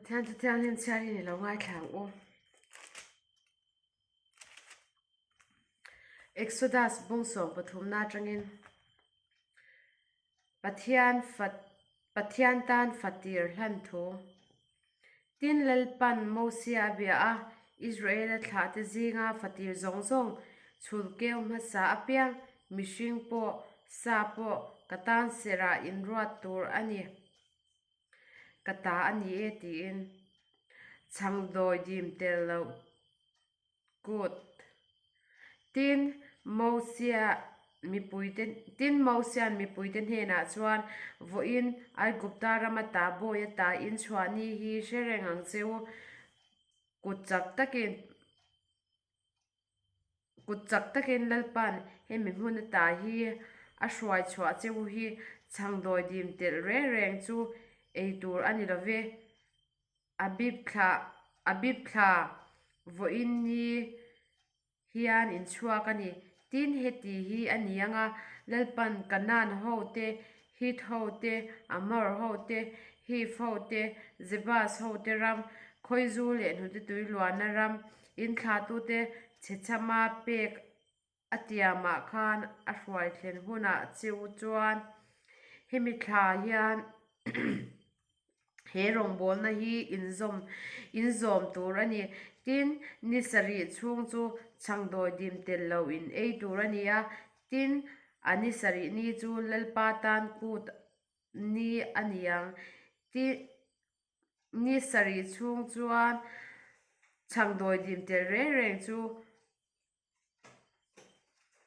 Pathian Thu Thianghlim chhiar hi ni lo ngaithla ang u. Exodus bung sawm pathumna atangin Pathian fa Pathian tan fatir hlan thu. Tin Lalpan Mosia a bia a, Israela thlahte zinga fatir zawng zawng chhul keu hmasa apiang mihring pawh sa pawh ka tan serah inruat tur a ni. Ka ta a ni e tiin chhang dawi dim tel loh kut. Tin, Mosia mipuite Tin, Mosia'n mipuite hnenah chuan, Vawiin Aigupta rama ta bawi ata in chhuah ni hi hre reng ang che u, kut chak takin. Kut chak takin Lalpa'n hemi hmun ata hi a hruai chhuah che u hi chhangdawi dim telh reng reng chu ei tur a ni lo ve. Abib thla Abib thla vawiin ni hian in chhuak a ni. Tin, heti hi a ni ang a, Lalpa'n Kanaan ho te, Hit ho te, Amor ho te, Hiv ho te, Jebus ho te ram, Khawizu leh hnute tui luanna ram, In thlatute chhechhama pek a tiamah khan a hruai thlen hunah cheu chuan hemi thla hian he rawngbawlna hi inzawm inzawm tur a ni. Tin, ni sarih chhung chu chhangdawi dim tel lo in ei tur a ni a, tin, a ni sarih ni chu Lalpa tan kut ni a ni ang. Tin. Ni sarih chhung chuan chhangdawi dim tel reng reng chu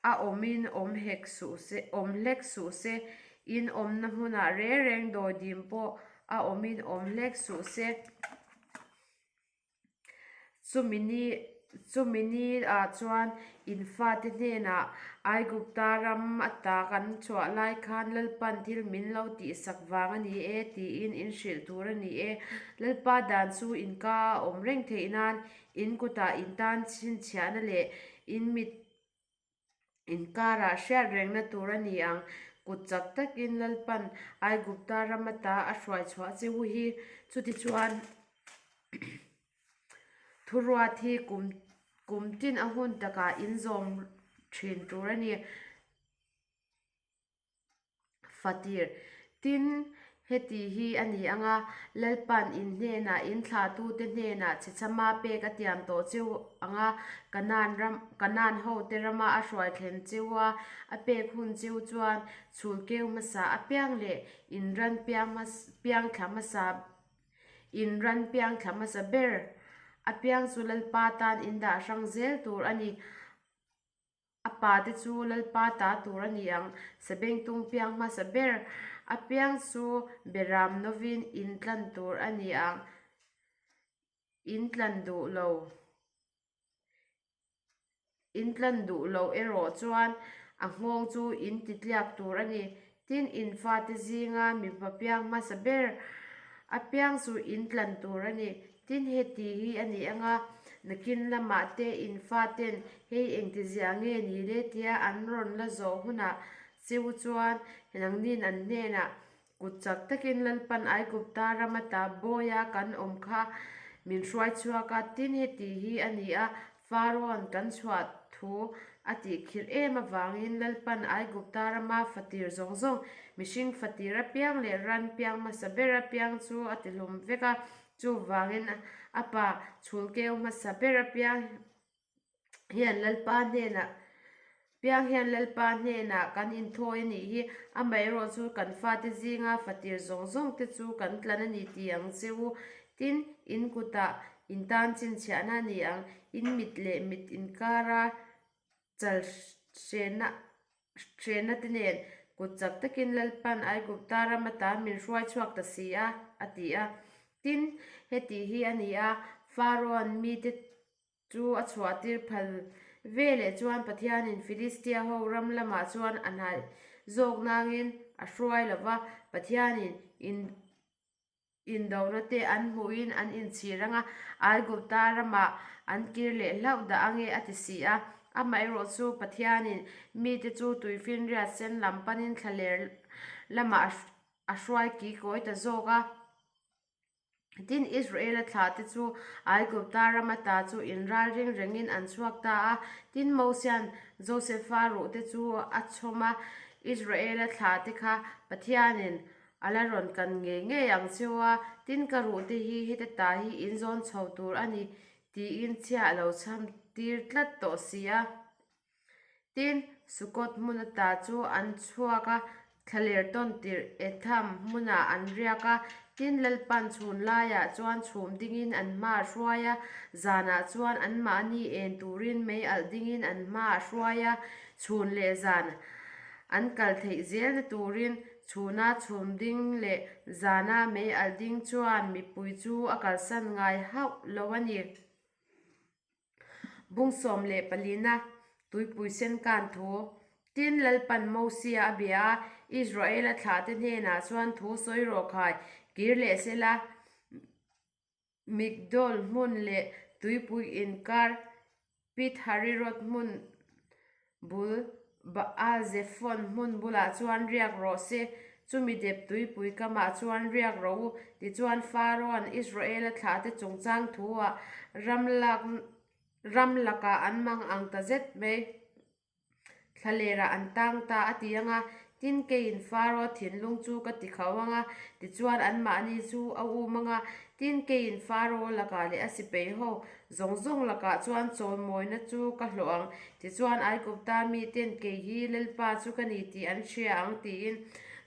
a awmin awm hek suh se awm hlek suh se, in awmna hmunah reng reng dawi dim pawh a awmin awm hlek suh se. Chumi ni chumi ni ah chuan in fate hnenah Aigupta ram ata kan chhuah lai khan Lalpan thil min lo tihsak vang a ni e tiin in hrilh tur a ni e. Lalpa dan chu in ka a awm reng theih nan in kutah in tan chhinchhiahna leh in mit Inkarah hriat rengna tur a ni ang. Kut chak takin Lalpan Aigupta ram ata a hruai chhuah che u hi. Chutichuan thuruat hi kum kum tin a hun takah inzawm thin tur a ni. Fatir. Tin, heti hi a ni ang a, Lalpa'n in hnenah, in thlahtute hnenah chhechama pek a tiam tawh cheu ang a, Kanaan ram, Kanaan hote rama a hruai thlen cheu a, a pek hun cheu chuan chhul keu hmasa apiang leh in ran piang piang thla hmasa, in ran piang thla hmasa ber apiang chu Lalpa tan in dah hrang zel tur a ni. A pa te chu Lalpa ta tur a ni ang. Sabengtung piang hmasa ber a piang chu Beram novin in tlan tur a ni ang. In tlan duh lo. In tlan duh lo erawh chuan a nghawng chu in ti tliak tur a ni. Tin, in fate zinga mipa piang hmasa ber a piang chu in tlan tur a ni. Tin, heti hi a ni ang a, nakin lamah te in faten hei engtizia nge ni le tia an rawn la zawh hunah cheu chuan nangnin an hnenah kut chak takin Lalpan Aigupta ram ata bawia kan awm kha min hruai chhuak a, tin heti hi a ni a, Farawn kan chhuah thu a tih khirh em avangin Lalpan Aigupta rama fatir zawng zawng, mihring fatir apiang leh ran piang hmasa ber apiang chu a ti hlum vek a, chuvangin a pa chhulkeu hmasa ber apiang hian Lalpa hnenah piang hian Lalpa hnenah kan inthawi a nih hi, amaherawh chu kan fate zinga fatir zawng zawng te chu kan tlan a ni tih ang che u. Tin, in kutah in tan chhinchhiahna a ni ang, in mit leh mit inkara chal hrenna hrenna te nen kut chak takin Lalpan Aigupta ram ata min hruai chhuak ta si a, a ti a. Tin, heti hi a ni a, Farao'n mite Chu a chhuahtir phal veleh chuan Pathianin Philistia ho ram lamah chuan a hnaih zawk nangin a hruai lo va, Pathianin in indona te an hmuhin an inchhir ang a, Aigupta ramah an kir leh hlauh dah ange a ti si a. Amaherawh chu Pathianin mite chu tuifinriat sen lam panin thlaler lamah a hruai kikawi ta zawk a. Tin, Israela thlahte chu Aigupta ram ata chu inral ring rengin an chhuak ta a. Tin, Mosia'n Josefa ruhte chu a chhawm a, Israela thlahte kha Pathianin a la rawn kan ngei ngei ang cheu a, tin ka ruhte hi heta ta hi in zawn chho tur a ni tiin chhia a lo chham tir tlat tawh si a. Tin, Sukot hmun ata chu an chhuak a, thlaler tawn tirh Etham hmunah an riak a. Tin, Lalpan chhun laiah chuan chhum dingin an hma a hruai a, zanah chuan anmahni en turin mei alh dingin an hma a hruai a, chhun leh zan an kal theih zelna turin chhuna chhum ding leh zana mei alh ding chuan mipui chu a kalsan ngai hauh lo a ni. Bung 14-a Tuipui sen kan thu. Tin, Lalpan Mosia a bia a, Israela thlahte hnenah chuan thu sawi rawh khai, kir leh sela, Migdol hmun leh tuipui inkar Pit-harirot hmun bul Baal-zephon hmun bulah chuan riak rawh se, chumi dep tuipui kamah chuan riak rawh u. Tichuan Pharaoh-a'n Israel-a thlahte chungchang thu-ah ram lak ram lakah an mang ang ta zet mai. Thlalerah an tang ta a ti ang a, tin keiin Pharaoh thinlung chu ka ti khauh ang a, tichuan anmahni chu a um ang a, tin keiin Pharaoh lakah leh a sipei ho Zawng zawng lakah chuan chawimawina chu ka hlawh ang, tichuan Aigupta miten kei hi Lalpa chu ka ni tih an hria ang tiin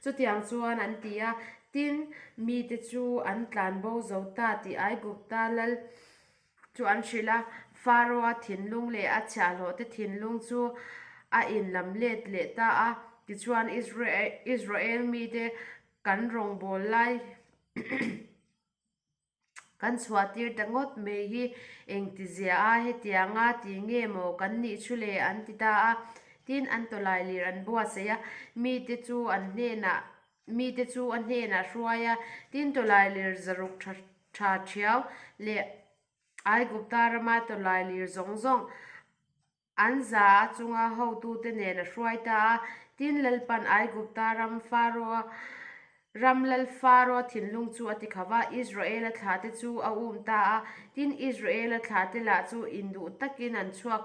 chutiang chuan an ti a. Tin, mite chu an tlan bo zo ta tih Aigupta lal chu an hrilh a. Pharaoh-a thinlung leh a chhiahhlawhte thinlung chu a inlam let leh ta a. Tichuan Israel mite kan rawngbâwl lai Kan chhuah tir ta ngawt mai hi engtizia a hetianga ti nge maw kan nih thu le an ti ta a. Tin, an tawlai lir an buatsaih a, mite chu an hnenah mite chu a hnenah hruai a. Tin, tawlai lir zaruk tha tha thiau leh Aigupta rama tawlai lir zawng zawng An za a chunga hotute nen a hruai ta a, tin Lalpan Aigupta ram Pharaoh-a ram lal Pharaoh thinlung chu a ti kho va, Israel-a thlahte chu a um ta a, tin Israel-a thlahte lah chu induh takin an chhuak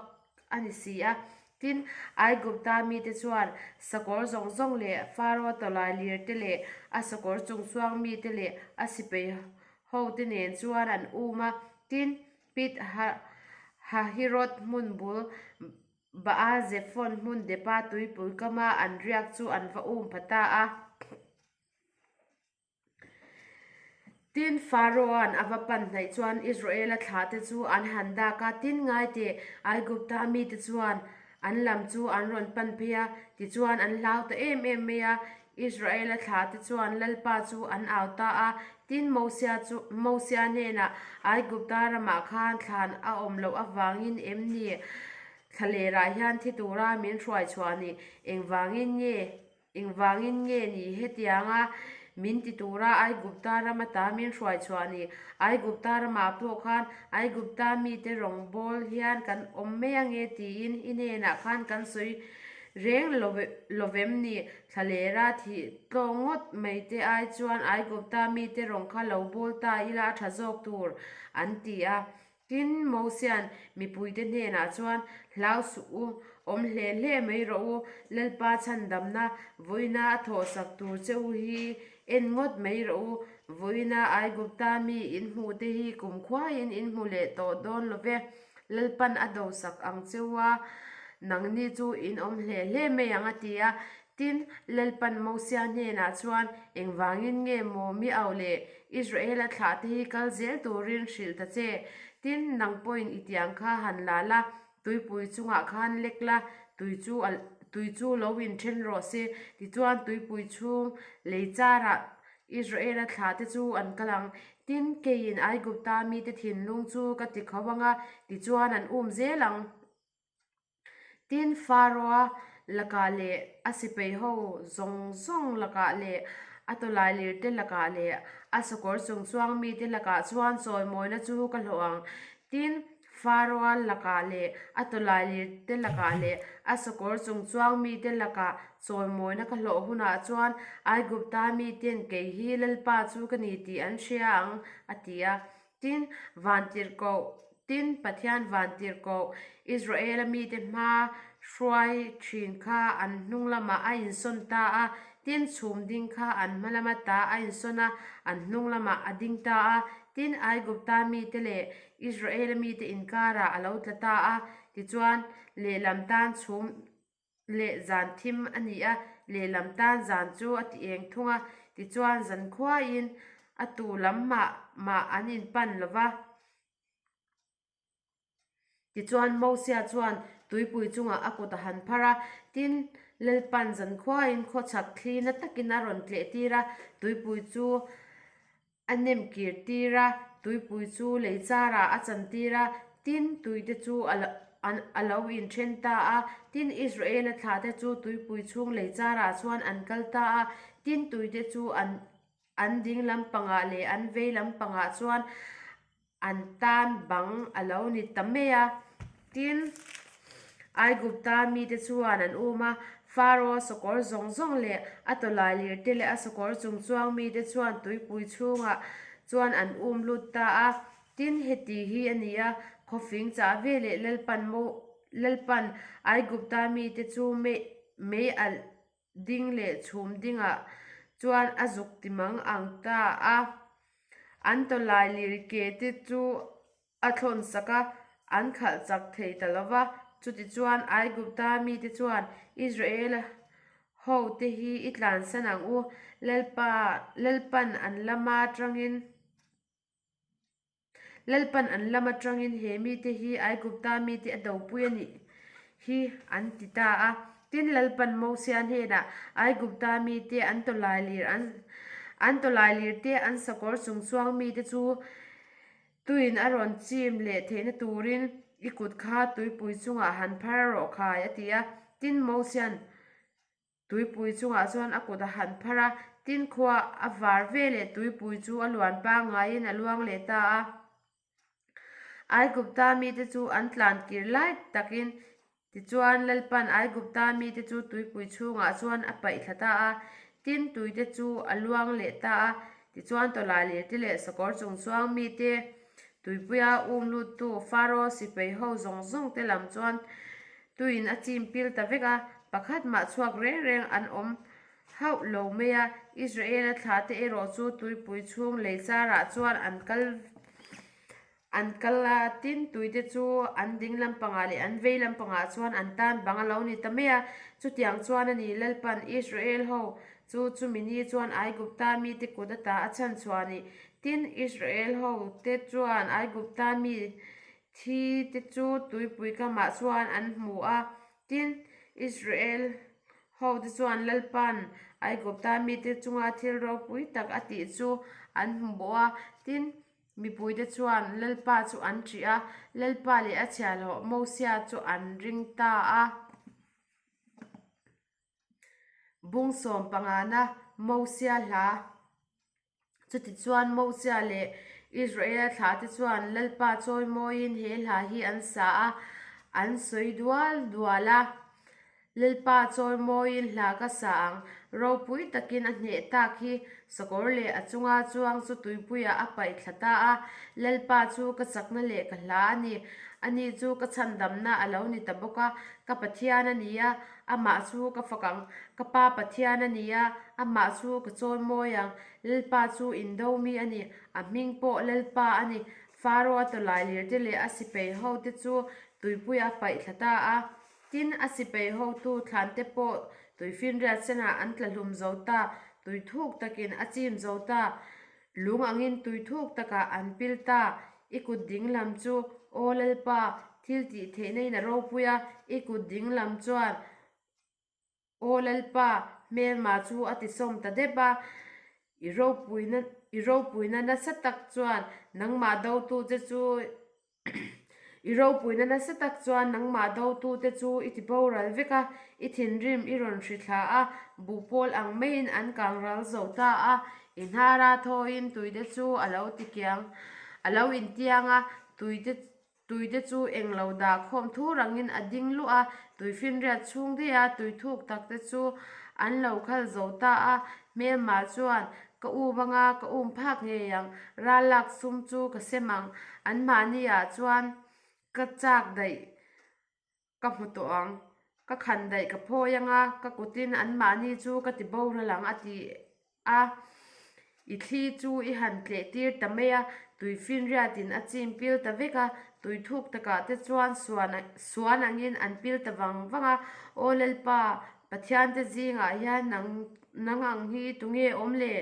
a ni si a. Tin, Aigupta mite chuan sakawr zawng zawng leh Pharaoh tawlai lirte leh a sakawr chungchuang mite leh a sipai hote nen chuan an um a, tin, Pit Hahirot hmun bul Baal-zephon hmun depa tuipui kama an riak chu an va um pha ta a. Tin, Pharaoh-a'n a va pan hnaih chuan Israel-a thlahte chu an han dak a, tin ngai teh, Aigupta mite chuan an lam chu an rawn pan phei a, tichuan an hlau ta em em mai a. Israel-a thlahte chuan Lalpa chu an au ta a, tin Mosia chu Mosia hnenah, Aigupta ramah khan thlan a awm loh avangin em ni thlalerah hian thi tura min hruai chhuah ni? Engvangin nge Engvangin nge ni hetianga min ti tura Aigupta ram ata min hruai chhuah ni? Aigupta ramah pawh khan Aigupta mite rawngbâwl hian kan awm mai ange tiin i hnenah khan kan sawi reng lovem ni? Thlalera thih tlawng ngawt mai te ai chuan Aigupta mite rawng kha lo bawl ta ila a tha zawk tur, an ti a. Tin, Mosia'n mipuite hnenah chuan, Hlau suh u, awm hle hle mai rawh u, Lalpa chhandamna vawiina a thawhsak tur che u hi en ngawt mai rawh u, vawiina Aigupta mi in hmuhte hi kumkhuaiin in hmu leh tawh dawn lo ve, Lalpan a dosak ang che u a, nangni chu in awm hle hle mai ang a ti a. Tin, Lalpan Mosia hnenah chuan, Engvangin nge maw mi au leh Israela thlahte hi kal zel turin hrilh ta che? Tin, nang pawhin i tiang kha han la la, tuipui chungah khan lek la, tui chu a tui chu lo inthen rawh se. Tichuan, tuipui chhung lei charah Israela thlahte chu an kal ang. Tin, keiin Aigupta mite thinlung chu ka ti kho ang a, tichuan an um zel ang. Tin, Pharaoh-a lakah leh a sipai ho zawng zawng lakah leh a tawlai lirte lakah leh a sakawr chungchuang mite lakah chuan chawimawina chu ka hlawh ang. Tin, Pharaoh-a lakah leh a tawlai lirte lakah leh a sakawr chungchuang mite lakah Chawimawina ka hlawh hunah chuan Aigupta miten kei hi Lalpa chu ka ni tih an hria ang, a ti a. Tin, vantirhkoh, tin, Pathian vantirhkoh, Israela mite hma hruai thin kha an hnung lamah a insawn ta a, tin, chhum ding kha an hma lama ta a insawn a, an hnung lamah a ding ta a. Tin, Aigupta mite leh Israela mite inkarah a lo tla ta a, tichuan, lehlam tan chhum leh zan thim a ni a, lehlam tan zan chu a ti eng thung a, tichuan zan khuaiin a tu lam mah mah an inpan lo va. Tichuan Mosia chuan tuipui chungah a kut a han phar a, tin, Lalpan zan khuaiin khawchhak thli na takin a rawn tleh tir a, tuipui chu A nem kir tir a, tuipui chu lei charah a chan tir a, tin, tuite chu a a lo inthen ta a. Tin, Israela thlahte chu tuipui chhung lei charah chuan an kal ta a, tin, tuite chu an an ding lampangah leh an vei lampangah chuan an tan bang a lo ni ta mai a. Tin, Aigupta mite chuan an um a, Faro sakawr zawng zawng leh a tawlailir te leh a sakawr chung chuang mite chuan tuipui chhungah chuan an um lut ta a. Tin, heti hi a ni a, khawfing chah veleh Lalpan Mo Lalpan Aigupta mite chu mei alh ding leh chhum dingah chuan a zuk ti mang ang ta a. An tawlailir ke te chu a thlawn sak a, an khalh chak thei ta lo va. Chutichuan, Aigupta mite chuan, Israel hote hi i tlansan ang u, Lalpa, Lalpan an lama tangin, Lalpan an lama tangin he mite hi Aigupta mite a dopui a nih hi, an ti ta a. Tin, Lalpan Mosia hnenah, Aigupta mite an tawlailir an, an tawlailirte an sakawr chung chuang mite chu, Tuin a rawn chim leh theihna turin i kut kha tuipui chungah han phar rawh khai, a ti a. Tin, Mosia'n tuipui chungah chuan a kut a han phar a, tin khua a var veleh tuipui chu a luan pangaiin a luang leh ta a. Aigupta mite chu an tlan kir lai takin Tichuan, Lalpan Aigupta mite chu tuipui chhungah chuan a paih thla ta a, tin, tuite chu a luang leh ta a. Tichuan, tawlailirte leh sakawr chung chuang mite tuipuia um luttu Faro sipai ho zawng zawngte lam chuan tuiin a chim pil ta vek a, pakhat mah chhuak reng reng an awm hauh lo mai a. Israela thlate erawh chu tuipui chhung lei charah chuan an kal An kal a, tin tuite chu an ding lampangah leh an vei lampangah chuan an tan bang a lo ni ta mai a. Chutiang chuan a ni, Lalpan Israel ho chu chumi ni chuan Aigupta mite kut ata a chhan chhuah a ni. Tin, Israel ho te chuan Aigupta mi thi te chu tuipui kamah chuan an hmu a. Tin, Israel ho te chuan Lalpan Aigupta mite chunga thil ropui tak a tih chu an hmu bawh a. Tin, Mipuite chuan Lalpa chu an ṭih a, Lalpa leh a chhiahhlawh Mosia chu an ring ta a. Bung sawm pangana Mosia hla Chutichuan Mosia leh Israela thlahte chuan Lalpa chawimawiin he hla hi an sa a, an sawi dual dual a. Lalpa chawimawiin hla ka sa ang, ropui takin a hneh tak hi sakawr leh a chunga chuang chu tuipuiah a paih thla ta a. Lalpa chu ka chakna leh ka hla a ni, ani chu ka chhandamna a lo ni ta bawk a, ka Pathian a ni a, amah chu ka fak ang, ka Pa Pathian a ni a, amah chu ka chawimawi ang, Lalpa chu indo mi a ni, a hming pawh Lalpa a ni, Faro-a tawlailirte leh a sipai hote chu tuipuiah a paih thla ta a. Tin, a sipai hotu thlante pawh tuifinriat senah an tla hlum zo ta, tui thuk takin a chim zo ta, lung angin tui thuk takah an pil ta. I kut ding lam chu, Aw Lalpa, thil tih theihna in a ropui a, i kut ding lam chuan, Aw Lalpa, hmelma chu a tisawm ta dep a, i ropuina i ropuina nasa tak chuan nangmah dotu che chu i ropuina nasa tak chuan nangmah dotu te chu i ti boral vek a, i thinrim i rawn hri thla a, buhpawl ang maiin an kang ral zo ta a, i hnara thawin tuite chu a lo ti kiang a lo intiang a, tuite. Tuite chu englo dah khawm thur angin a ding luah a, tuifinriat chhung daih a tui thuk takte chu an lo khal zo ta a. Hmelma chuan, Ka um anga ka um phak ngei ang, ral lak sum chu ka sem ang, anmahni ah chuan ka chak daih. Ka hmu tawh ang. Ka khan daih ka phawi anga ka kutin anmahni chu ka ti boral ang a ti a. I thli chu i han tleh tir ta mai a, tui finriatin a chim pil ta vek a, tui thuk takah te chuan suan suan angin an pil ta vang vang a. Aw Lalpa, Pathian te zingah hian nang nang ang hi tunge awm le?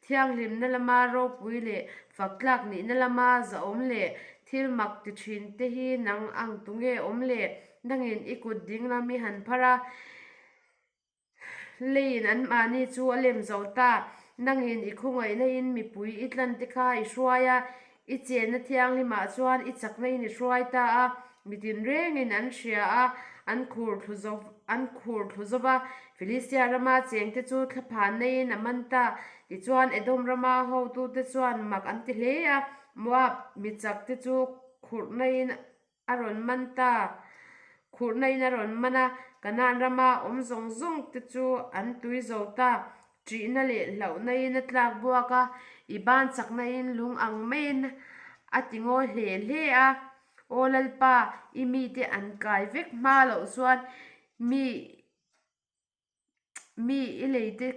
Thianghlimna lama ropui leh faktlak nihna lama zahawm leh thil mak ti thin te hi nang ang tunge awm le? Nangin i kut ding lam i han phar a, leiin anmahni chu a lem zo ta. Nangin i khawngaihna in mipui i tlan te kha i hruai a, I chenna thianghlimah chuan i chakna in i hruai ta a, mi tinrengin an hria a, an khur thlu zo an khur thlu zo va. Filistia rama chengte chu thlaphan neiin a man ta. Tichuan Edom rama hotute chuan mak an ti hle a, Moab mi chakte chu khurhna in a rawn man ta. Khurhna in a rawn man a, Kanaan rama awm zawng zawng te chu an tui zo ta. Ṭihna leh hlauhna in a tlak buak a, i ban chakna in lung ang maiin a ti ngawi hle hle a. Aw Lalpa, i mite an kai vek hma loh chuan mi mi i leite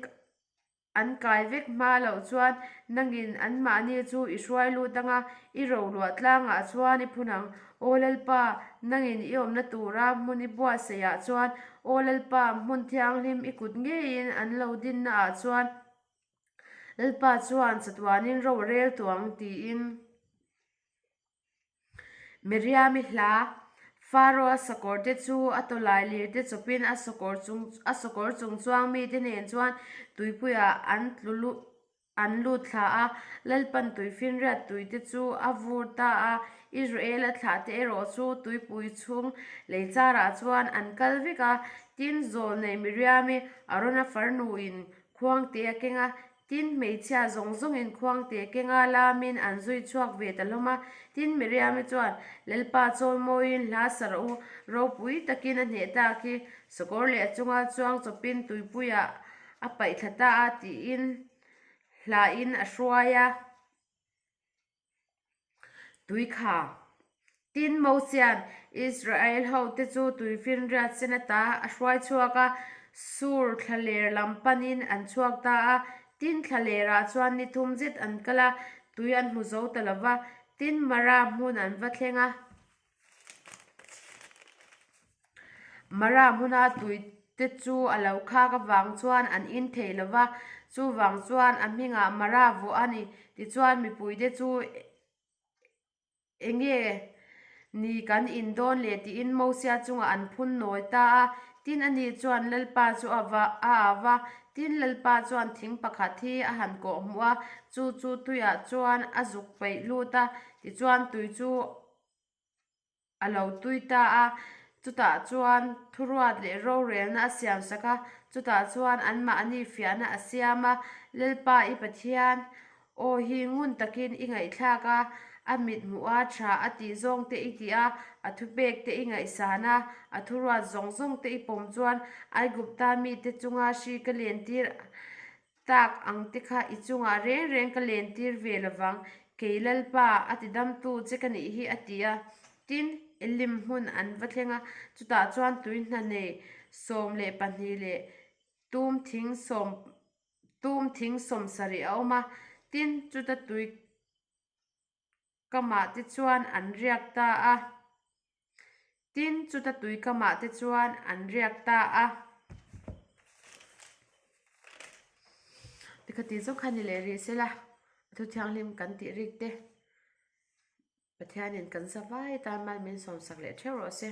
An kai vek hma loh chuan nangin anmahni chu i hruai lut anga i roluah tlangah chuan i phun ang. Aw Lalpa, nangin i awmna tura hmun i buatsaihah chuan, Aw Lalpa, hmun thianghlim i kut ngeiin an lo dinna ah chuan Lalpa chuan chatuanin ro a rel tawh ang tiin. Miriami hla, Pharaoh-a sakawr te chu a tawlai lir te chawpin a sakawr chung a sakawr chung chuang mite nen chuan tuipuiah an tlu lut an lut thla a, Lalpan tuifinriat tui te chu a vur ta a, Israel-a thlah te erawh chu tuipui chhung lei charah chuan an kal vek a, tin zawlnei Miriami Arona farnuin khuangte a keng a, Tin, hmeichhia zawng zawngin khuangte kenga lamin an zui chhuak ve ta hlawm a. Tin, Miriami chuan, Lalpa chawimawiin hla sa rawh u, ropui takin a hneh tak hi, sakawr leh a chunga chuang chawpin tuipuiah a paih thla ta a, tiin hlain a hruai a. Tui kha. Tin, Mosia'n Israel hote chu tuifinriat sen ata a hruai chhuak a, Sur thlaler lam panin an chhuak ta a. Tin, thlalerah chuan ni thum zet an kal a, tui an hmu zo ta lo va. Tin, Mara hmun an va thleng a. Mara hmuna tui te chu a lo khak avang chuan an in thei lo va, chuvang chuan a hmingah Mara vuah a ni. Tichuan mipuite chu enge ni kan in dawn le tiin Mosia chungah an phun nawi ta a. Tin ani chuan Lalpa chu a va a au va, tin Lalpa chuan thing pakhat hi a han kawh hmuh a, chu chu tuiah chuan a zuk peih lut a, tichuan tui chu A lo tui ta a, chutah chuan thuruat leh rorelna a siam sak a, chutah chuan anmahni fiahna a siam a, Lalpa i Pathian aw hi ngun takin i ngaihthlak a, a mit hmuh a tha a tih zawng te i tih a, a thupek te i ngaihsan a, a thuruat zawng zawng te i pawm chuan Aigupta mite chunga hri ka lentir Tak ang te kha i chungah reng reng ka len tir ve lovang, kei Lalpa, a ti damtu che ka nih hi a ti a. Tin, Elim hmun an va thleng a, chutah chuan tui hna nei 12 leh tum thing sawm tum thing 70 a awm a, tin, chuta tui kamah te chuan an riak ta a. Tin, chuta tui kamah te chuan an riak ta a. Tikha ti zawk kha ni leh rih sela, a thu thianghlim kan tih rik te Pathianin kan za vai tan mal min sawmsak leh theuh rawh se.